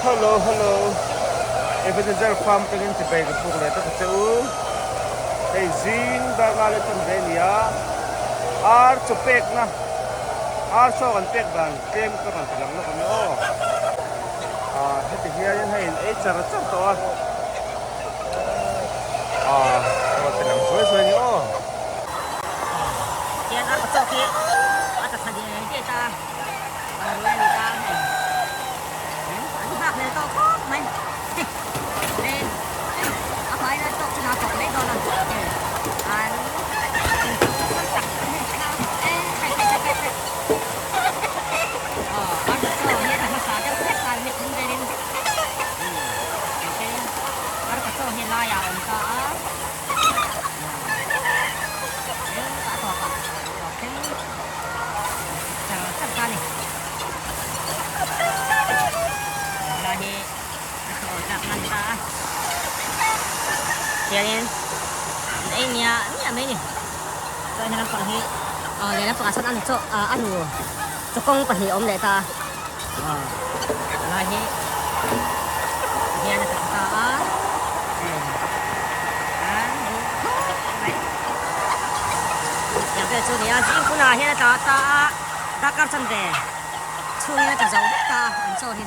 Hello hello Ebenezer farm atangin chibai ka puk leh ta ka che u hei zing dar nga leh chan ve a ni a ar chaw pekna ar chaw kan pek dan tlem ka rawn ti lang lawk ang aw ah heti hianin hei in ei char char tawh a ah ka rawn ti lang zuai zuai a ni aw. Hian ar chaw khi a tla thla diai diai ta. Char char ta ni lai hi a thaw tlak nan ta a hianin an ei nia nia mai ni chuan he lampang hi aw leh lampangah sawn a nu chaw a nu chaw kawng pahnih a awm leh ta a aw lai hi hian a tla ta a an duh khawp mai. Tiang vel chu nia zing hunah hian a tla ta a darkar chanve chhungin a tla zo vek ta a an chaw hi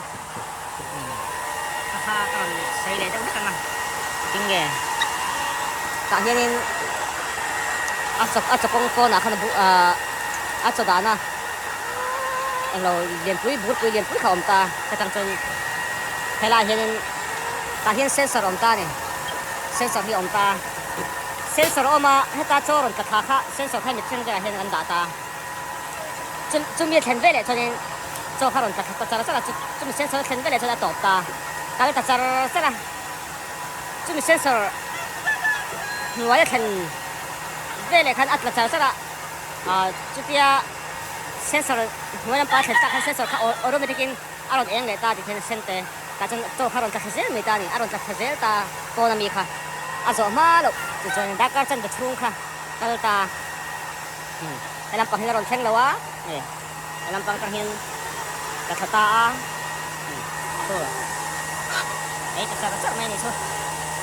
ka kha ka rawn sawi leh deuh hlek ang a tinge tah hianin a chaw a chaw kawng pawnah khan a bu ah a chaw dahna englo lianpui burpui lianpui kha a awm ta heta tang chuan helaiah hianin tah hian sensor a awm ta a ni sensor hi a awm ta a. Sensor awm a, heta chaw rawn tla thla kha sensor kha mithleng velah hian an dah ta a. Chu chumi a thlen veleh chuanin chaw kha rawn tla thla ta char char a, chu chumi sensor a thlen veleh chuan a tawp ta a, kal ta char char a. Chumi sensor hnuai a thlen veleh khan a tla char char a, ah chutia sensor hnuai lampa a thlen tak khan sensor kha automatic in a rawn eng leh ta tih hian a sen te. Tah chuan chaw kha a rawn tla thla zel mai ta a ni, a rawn tla thla zel ta pawn ami kha a zawh hma loh tichuan darkar chanve chhung kha kal ta umm he lampang hian a rawn thleng lo a e he lampang atang hian tla thla ta a umm chu ei ta char char mai a ni chu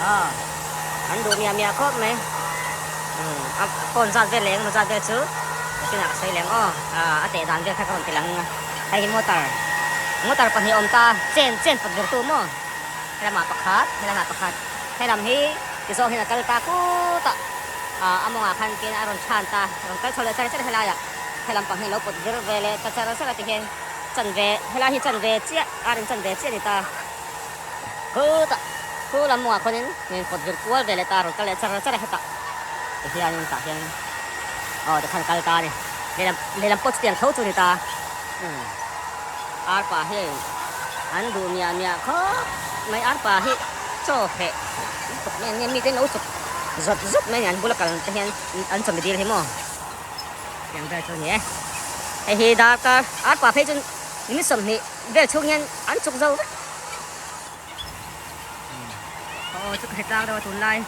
aw an duh miah miah khawp mai umm a pawn zat vel leh engemaw zat vel chu nakinah ka sawi leh ang aw a teh dan vel kha ka rawn ti lang a. Hei hi motor, motor pahnih awm ta chen chen pawt ber tu maw helamah pakhat helamah pakhat helam hi ti zawng hian a kal ta kut a ah a mawngah khan tin a rawn chhan ta a rawn kal chho leh char char helaiah helam pahnih lo pawt vir ve leh ta char char a ti hian chanve helai hi chanve chiah a rawn chanve chiah a ni ta kut a khu lam mawngah khuanin min pawt vir kual ve leh ta a rawn kal leh char char a hetah ti hianin tah hian aw tikhan kal ta a ni. Lehlam lehlam pawh chutiang tho chu a ni ta. Umm arpa hi an duh miah miah khawp mai arpa hi chaw heh lutuk mai an nia mite lo chuk zawt zawt mai a ni an bula kal te hian an chawhmeh dil hi maw tiang vel chu a ni e. Hei hi darkar arpa phei chu minute 20 vel chhung hian an chuk zo vek. Aw chu ka hre tlang deuh a tunlai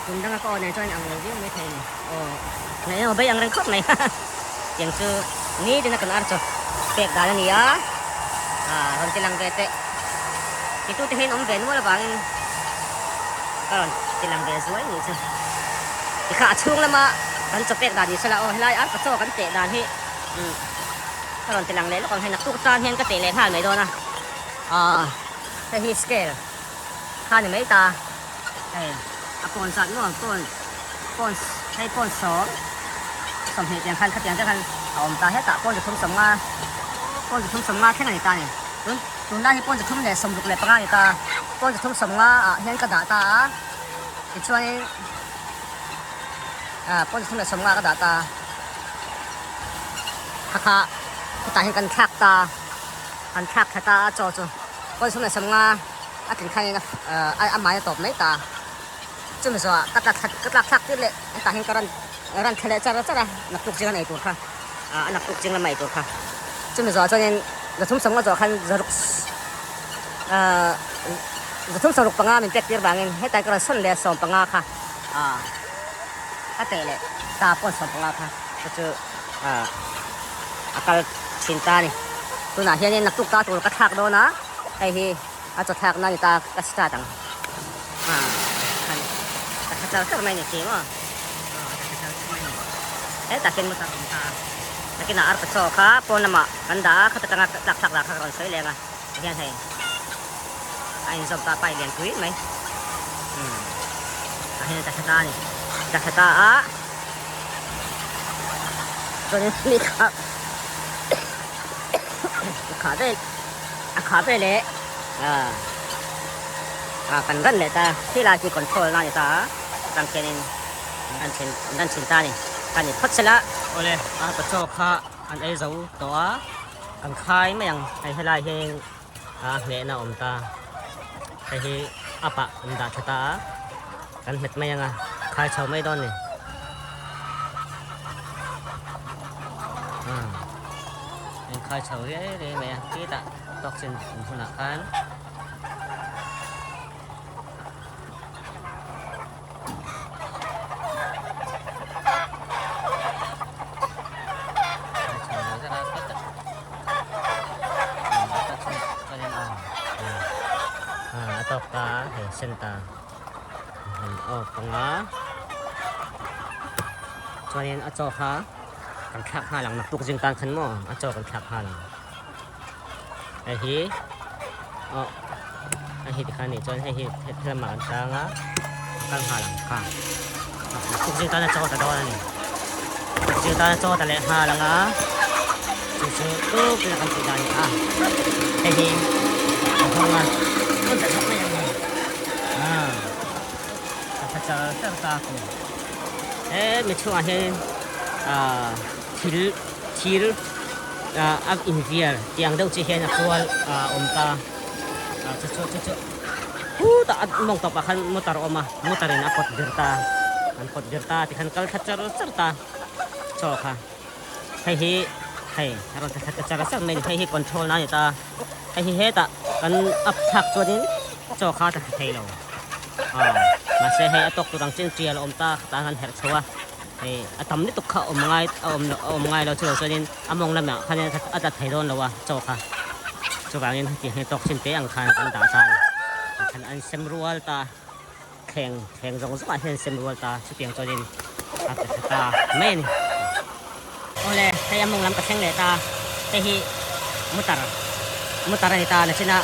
kum danga ka aw nen chuan ang lo viau mai thei a ni aw ngaih emaw bei ang reng khawp mai tiang chu nitin a kan ar chaw pek dan a ni a ah rawn ti lang ve teh titu te hian awm ve nual avangin ka rawn ti lang ve zuai nih chu tikha a chhung lama kan chaw pek dan ni sela aw helai ar pachaw kan teh dan hi umm ka rawn ti lang leh lawk ang hei naktuk tan hian ka teh leh nghal mai dawn a. Aw hei hi scale kha ni mai ta hei a pawn zat maw pawn pawn hei pawn sawm 20 tiang khan khatiang te khan a awm ta hetah pawn 350 pawn 350 thleng a ni ta a ni tun tunlai hi pawn 365 a ni ta pawn 350 ah hian ka dah ta a tichuanin ah pawn 350 ka dah ta kha kha hetah hian kan thlak ta. An thlak thla ta a, chaw chu pawn 35 a tlin khanin a mai a tawp mai ta. Chumi zawhah ka tla ka tlak thlak tir leh hetah hian ka ran ran thla leh char char a, naktuk zing an ei tur kha a naktuk zing lama ei tur kha. Chumi zawhah chuanin 350 zawh khan zaruk 365 min pek tir vangin hetah ka rawn sawn leh a 15 kha ka teh leh ta pawn 15 kha chu chu a kal thin ta a ni. Tunah hianin naktuk ta tur ka thlak dawn a. Hei hi a chaw thlakna a ni ta ka start ang ah khan ka tha char char mai a ni khi maw aw ka tha char char mai a ni hetah khian motor a awm ta a nakinah arpa chaw kha pawn lamah kan dah a khata tanga tlak thlak lah kha ka rawn sawi leng a tihian hei a inzawm ta pipe lian pui mai umm tah hian ka tha ta a ni ka tha ta a chuanin mi kha kha vel. A khah ve leh ah ah kan ran leh ta khi lai khi control na ni ta a atang khianin an then an thin ta a ni ka ni phawt sela. Awle a pachaw kha an ei zo tawh a kan khai mai ang hei helai hian a hnehna a awm ta hei hi up ah an dah tha ta a kan hmet mai ang a khai chho mai dawn a ni. Inkhai chho riai riai mai a khitah tawk chin awm hunah khan a tawk ta hei sen ta han off anga chuanin a chaw kha Kan thlak nghal ang naktuk zing tan khan maw a chaw kan thlak nghal ang hei hi aw hei hi tikhan nih chuan hei hi helamah kan tang a kal nghal ang kha naktuk zing tan a chaw ta dawn a ni naktuk zing tan a chaw ta leh nghal ang a chu chu tuk ila kan tih dan a ni a hei hi a hawng a rawn tla chhuak mai ang a a tla char char ta a ni. He mi chhungah hian ah thil thil ah a invial tih ang deuh chi hian a kual ah a awm ta ah chu chu chu chu khutah a mawng tawpah khan motor a awm a motor in a pawt vir ta an pawt vir ta tikhan kal thla char char ta chaw kha hei hi hei a rawn thla thla char char mai a ni hei hi control na a ni ta hei hi hetah kan up thlak chuanin chaw kha a tla thla thei lo. Aw mahse hei a tawk tur ang chin tial a awm ta khatah khan herh chho a hei a tam lutuk kha a awm ngai a awm a awm ngai lo chulo chuanin a mawng lamah khanin a tla thei dawn lo a chaw kha chuvangin hetiang hi tawk chin te ang khan kan dah ta a ni khan an sem rual ta thleng thleng zawng zawngah hian an sem rual ta chutiang chuanin a tla thla ta mai a ni. Awle hei a mawng lam ka thleng leh ta hei hi motor motor a ni ta nachina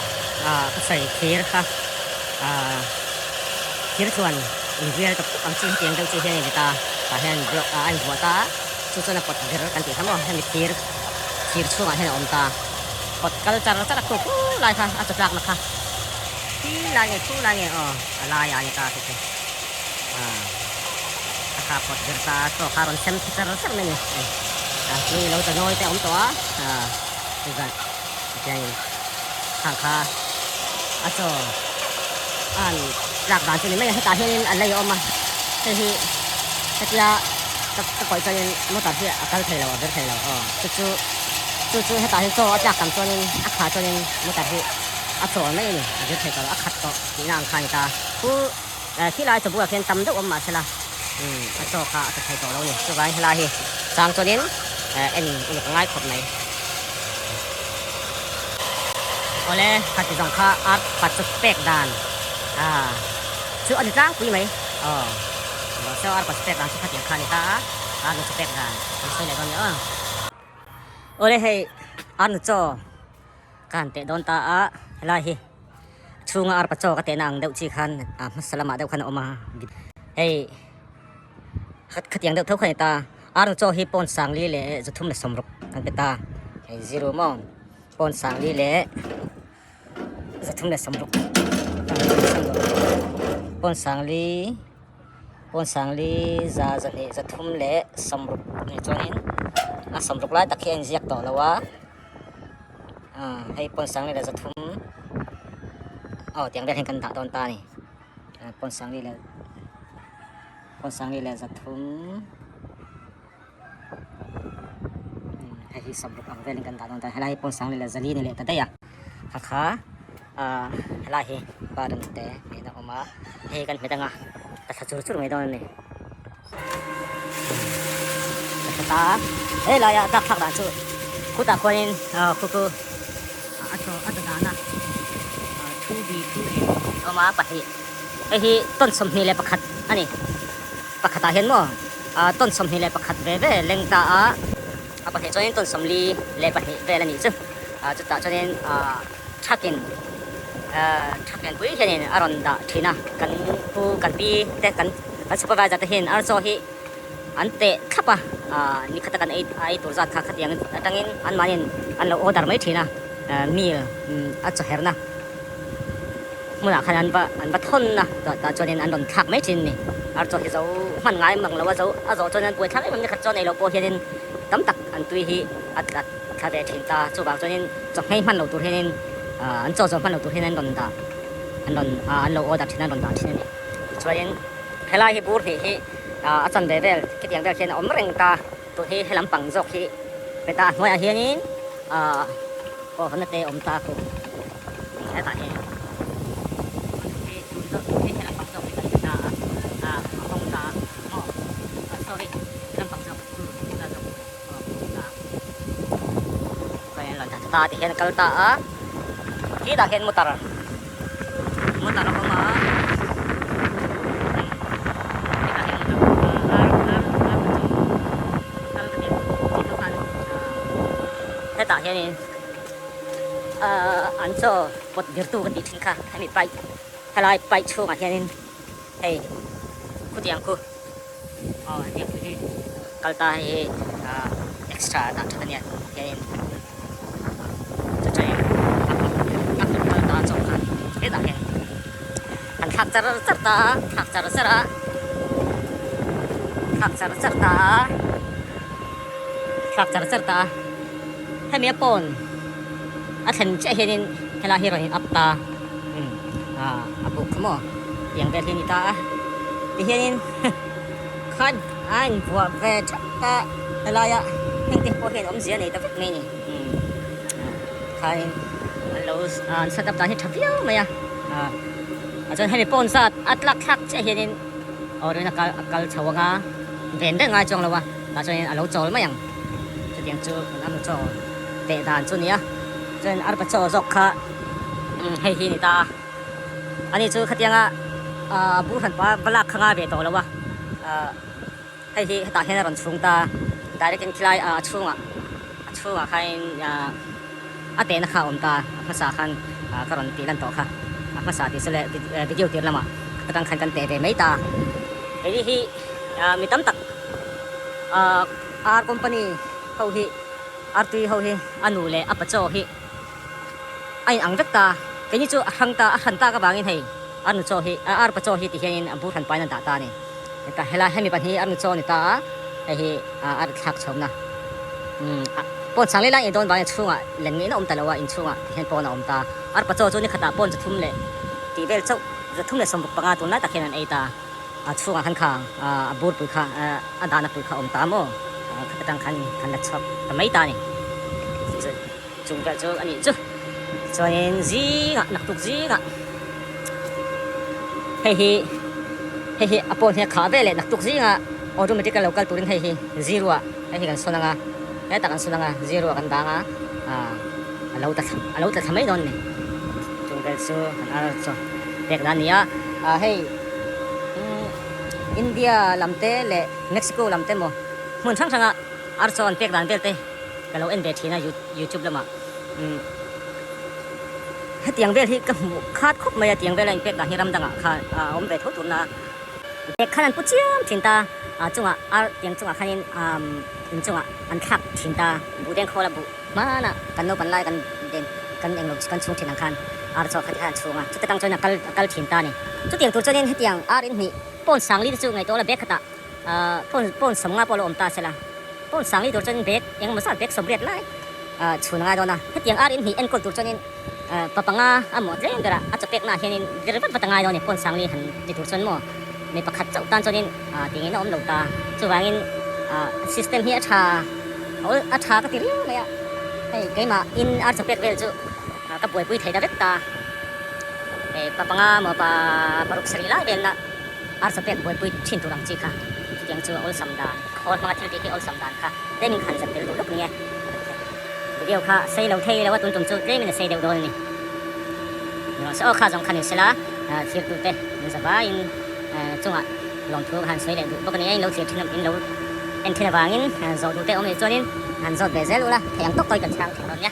ah ka sawi thir kha ah thir chuan invial tawp tawp ang chi hetiang deuh chi hian a ni ta tah hian block ah a invuah ta a chu chuan a pawt vir kan tih kha maw hemi thir thir chhungah hian a awm ta pawt kal char char a khu khu lai kha a chaw tlakna kha khi lai nge khu lai nge aw a laiah a ni ta tih chu ah. A kha pawt vir ta chaw kha rawn sem char char mai a ni. A tui lo ta nawi te a awm tawh a, chuzan tihianin khang kha a chaw a han tlak dan chu ni mai a, hetah hianin a lei a awm a, hei hi hetia ka kawih chuanin motor hi a kal thei lo a vir thei lo aw chu chu chu chu hetah hian chaw a tlak tam chuanin a khah chuanin motor hi a chawl mai a ni a vir thei tawh lo a khat tawh tihna ang kha a ni ta. Khi lai chabuah khian tam deuh awm mah sela a chaw kha a ta thei tawh lo a ni. Chuvangin helai hi chang chuanin en uluk a ngai khawp mai. Awle khati zawng kha art pat chu pek dan chu a ni tlangpui mai. Aw Mahse art pat chu pek dan chu khatiang kha a ni ta a, art nu chu pek dan kan sawi leh dawn nia aw. Awle hei art nu chaw ka han teh dawn ta a helai hi. Chhunga arpa chaw ka tehna ang deuh chi khan a hmasa lamah deuh khan a awm a hei khatiang deuh tho kha a ni ta arnu chaw hi pawn sangli leh 360 kan pe ta hei zero maw pawn sangli leh 360 pawn sangli pawn sangli za zahnih 360 ni chuanin a 60 lai tak hi a inziak tawh lo a. Hei pawn sangli leh 300 aw tiang vel hian kan dah dawn ta a ni pawn sangli leh pawn sangli leh 300 hei hi 60 ang velin kan dah dawn ta helai hi pawn sangli leh 400 ni leh ta daih a kha kha ah helai hi garden te niin a awm a hei kan hmet anga ka thla chur chur mai dawn a ni. Ta he laia tlak thlak dan chu khutah khuanin khu khu a chaw a ta dan a. B2A tih awm a pahnih hei hi tawn 21 a ni pakhatah hian maw tawn 21 ve ve leng ta a a pahnih chuanin tawn 42 vel a nih chu chutah chuanin thakin thak lianpui hianin a rawn dah thin a kan pu kan pi te kan kan supervisor te hian archaw hi an teh thlap a ni khata kan ei ei tur zat kha khatiang atangin anmahniin an lo order mai thin a meal a chawherna hmunah khan an va an va thawn a tah chuanin an rawn thlak mai thin a ni archaw hi zo hman ngai mang lo a zo a zawh chuan an buai thlak em em ni khat chuan ei loh pawh hianin tam tak an tui hi a tla thla ve thin ta chuvang chuanin chawhmei hman lo tur hianin an chaw zawh hman lo tur hian an rawn dah an rawn an lo order thin a an rawn dah thin a ni tichuanin helai hi bur hnih hi a chanve vel khitiang vel khian a awm reng ta tun hi helam pang zawk hi heta a hnuaiah hianin aw hna te awm ta khu hetah hian tun hi helam pang zawk hi kan ti ta a a hawng ta maw sorry helam pang zawk ta zawk. Ta ti hian a kal ta a khitah khian motor motor a awm a khitah hian motor ar ar ar chu kal ka ti tih khan hetah hianin ahh an chaw pawt virtu ka tih thin kha hemi pipe helai pipe chhungah hianin hei khutiang khu. Aw hetiang pui hi kal ta hei hi ah extra dah that ania hianin chu chuan a kut a kut kal ta chauh kha hetah hian an thlak char char ta a thlak char char a thlak char char ta a thlak char char ta a hemi a pawn a thlen chiah hianin helai hi rawn in up ta umm ah a buk kha maw tiang vel hi a ni ta a tihianin khan a invuah ve thap a helaia heng te pawh hian awmzia a nei ta vek mai a ni umm khanin an lo an set up dan hi tha viau mai a ah a chuan hemi pawn zat a tlak thlak chiah hianin aw ruin a kal a kal chho anga ven reng ngai chuang lo a tah chuanin a lo chawl mai ang chutiang chu kan am chaw teh dan chu a ni a chuan arpa chaw zawk kha umm hei hi a ni ta a. Ani chu khatianga ah bur hran pa va lak kha ngai ve tawh lo a, ah hei hi hetah hian a rawn chhung ta direct in khilai ah a chhungah a chhungah khain ah a tehna kha a awm ta a hmasa khan ah ka rawn tih lan tawh kha a hmasa tih chu leh video tir lamah atang khan kan teh ve mai ta. Hei hi ah mi tam tak ah ar company ho hi artui ho hi a nu leh a pachaw hi a in ang vek ta, keini chu a hrang ta, a hran tak avangin hei arnu chaw hi, arpa chaw hi ti hianin a bur hran pain a dah ta a ni. Heta helai hemi pahnih hi arnu chaw a ni ta a, hei hi a ri thlak chhawmna umm pawn sang leh lai dawn vangin a chhungah len ngei na awm ta lo a, inchhungah ti hian pawn a awm ta. Arpa chaw chu ni khatah pawn 300 leh tih vel chauh, 375 tunlai tak hian an ei ta. A chhungah khan kha a bur pui kha a dahna pui kha a awm ta maw? Khat atang khan kan la chhuak ta mai ta a ni. Chung vel chu a nih chu. Chuanin zingah naktuk zingah hei hi hei hi a pawn hi a khah ve leh naktuk zingah automatic a lo kal turin hei hi zero ah hei hi kan sawn anga hetah kan sawn anga zero ah kan dang a a lo a lo tla thla mai dawn a ni. Chung vel chu kan ar chaw pek dan a ni a hei India lam te leh Mexico lam te maw hmun hrang hranga ar chaw an pek dan vel te ka lo en ve thin a youtube lamah umm hetiang vel hi ka hmuh khat khawp mai a tiang vel a inpek dan hi ram dangah khan a awm ve tho turna bag khan an pu chiam thin ta a chungah ar tiang chungah khanin umm inchungah an thlak thin ta buhdeng khawl a buh hmanah kan naupan lai kan den kan englo kan chhung thin ang khan ar chaw kha ti khan an chhung a chuta tang chuan a kal a kal thin ta a ni chutiang tur chuanin hetiang ar in hnih pawn sangli te chu ngaihtuah la bag khatah ahh pawn pawn 50 pawh a lo awm ta sela pawn sangli tur chuanin bag engemaw zat bag 80 lai ahh chhun a ngai dawn a hetiang ar in hnih enkawl tur chuanin ahh pa panga a mawh tlem berah a chaw pek naah hianin vir vat vat a ngai dawn a ni pawn sangli han ti tur chuan maw mi pakhat chauh tan chuanin ahh ti ngei na awm lo ta chuvangin ahh system hi a tha a tha ka ti riau mai a hei keimah in ar chaw pek vel chu ka buaipui thei ta vek ta hei pa panga maw pa paruk sarih lai velna ar chaw pek buaipui thin tur ang chi kha chutiang chu a awlsam dan khawl hmanga thil tih khi awlsam dan kha tlemin khan zep tel duh lawk nia video kha sei lo thei lo a tun tum chu tlemin a sei deuh dawn a ni. Ni rawh se aw kha zawng kha ni sela thirtute min za vaiin chungah lawmthu ka han sawi leh duh bawk a ni a, in lo thlir thin in lo en thin avangin zawh duhte awm nih chuanin han zawt ve zel ula, thei ang tawk tawk hi kan chhang thei dawn nia.